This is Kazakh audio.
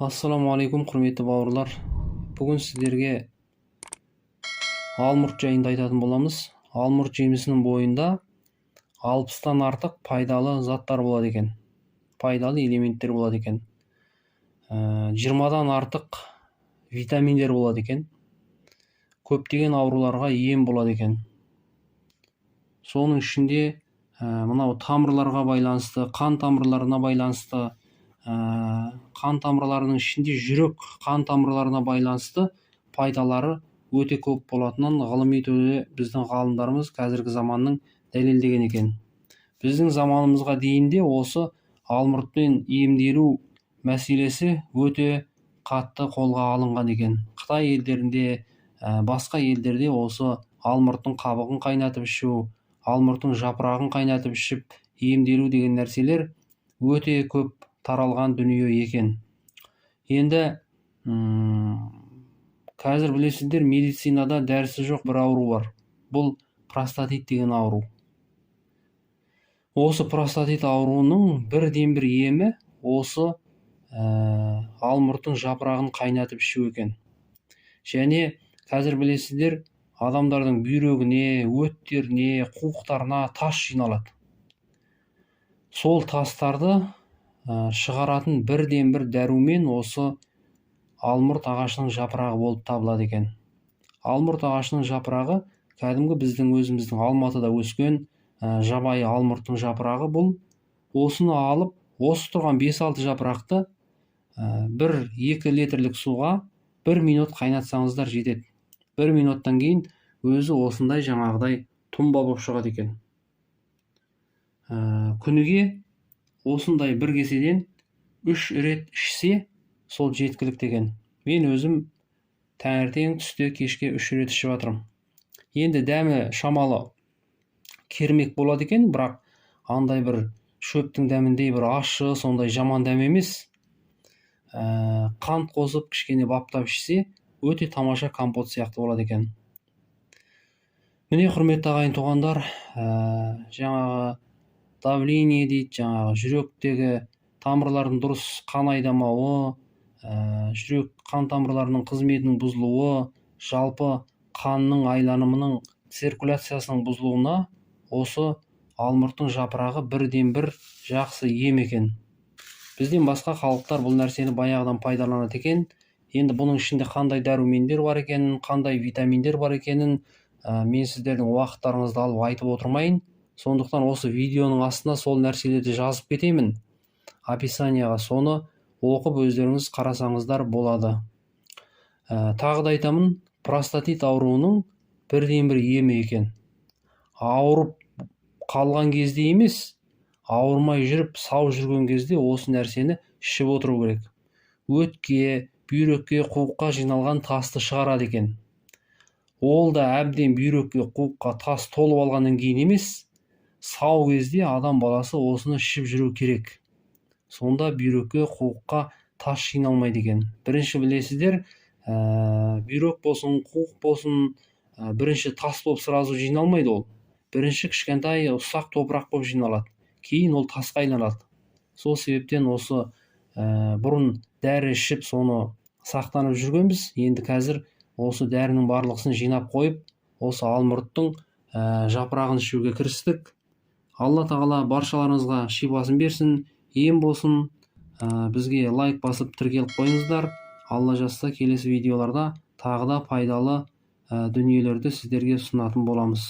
Ассалаумағалейкум, құрметті бауырлар! Бүгін сіздерге алмұрт жайында айтатын боламыз. Алмұрт жемісінің бойында 60-тан артық пайдалы заттар болады екен, пайдалы элементтер болады екен, 20-дан артық витаминдер болады екен, көптеген ауруларға ем болады екен. Соның ішінде мынау тамырларға байланысты, қан тамырларына байланысты, қан тамырларының ішінде жүрек қан тамырларына байланысты пайдалары өте көп болатынын ғылыми түрде біздің ғалымдарымыз қазіргі заманның дәлелдеген екен. Біздің заманымызға дейін де осы алмұртпен емделу мәселесі өте қатты қолға алынған екен. Қытай елдерінде, басқа елдерде осы алмұрттың қабығын қайнатып ішу, алмұрттың жапырағын қайнатып ішіп емделу деген нәрселер өте көп таралған дүние екен. Енді қазір білесіздер, медицинада дәрісі жоқ бір ауру бар, бұл простатит деген ауру. Осы простатит ауруының бірден бір емі осы алмұрттың жапырағын қайнатып ішу екен. Және қазір білесіздер, адамдардың бүйрегіне, өттеріне, қуықтарына тас жиналады. Сол тастарды шығаратын бірден бір дәрумен осы алмұрт ағашының жапырағы болып табылады екен. Алмұрт ағашының жапырағы кәдімгі біздің өзіміздің Алматыда өскен жабайы алмұрттың жапырағы бұл. Осыны алып, осы тұрған 5-6 жапырақты 1-2 литрлік суға 1 минут қайнатсаңыздар жетеді. 1 минуттан кейін өзі осындай жаңағыдай тұнба болып шығады екен. Күніге осындай бір кеседен 3 рет ішсе, сол жеткілікті екен. Мен өзім таңертең, түсте, кешке 3 рет ішіп жатырмын. Енді дәмі шамалы кермек болады екен, бірақ андай бір шөптің дәміндей бір ащы, сондай жаман дәм емес. Қант қосып кішкене баптап ішсе, өте тамаша компот сияқты болады екен. Міне, құрметті ағайын туғандар, жаңағы давление дейді, жаңағы жүректегі тамырлардың дұрыс қан айдамауы, жүрек қан тамырларының қызметінің бұзылуы, жалпы қанның айланымының, циркуляциясының бұзылуына осы алмұрттың жапырағы бірден бір жақсы ем екен. Бізден басқа халықтар бұл нәрсені баяғыдан пайдаланады екен. Енді бұның ішінде қандай дәрумендер бар екенін, қандай витаминдер бар екенін мен сіздердің уақыттарыңызды алып айтып отырмайын. Сондықтан осы видеоның астына сол нәрселерді жазып кетемін описанияға, соны оқып өздеріңіз қарасаңыздар болады. Тағы да айтамын, простатит ауруының бірден бір емі екен. Ауырып қалған кезде емес, ауырмай жүріп, сау жүрген кезде осы нәрсені ішіп отыру керек. Өтке, бүйрекке, қуыққа жиналған тасты шығарады екен. Ол да әбден бүйрекке, қуыққа тас толып алғаннан кейін емес, сау кезде адам баласы осыны ішіп жүру керек. Сонда бүйрекке, қуыққа тас жиналмайды екен. Бірінші білесіздер, бүйрек болсын, қуық болсын, бірінші тас болып сразу жиналмайды. Ол бірінші кішкентай ұсақ топырақ болып жиналады, кейін ол тасқа айналады. Сол себептен осы бұрын дәрі ішіп, соны сақтанып жүргенбіз. Енді қазір осы дәрінің барлығысын жинап қойып, осы алмұрттың жапырағын ішуге кірістік. Алла тағала баршаларыңызға шипасын берсін, ем болсын. Бізге лайк басып, тіркеліп қойыңыздар. Алла жазса, келесі видеоларда тағы да пайдалы дүниелерді сіздерге ұсынатын боламыз.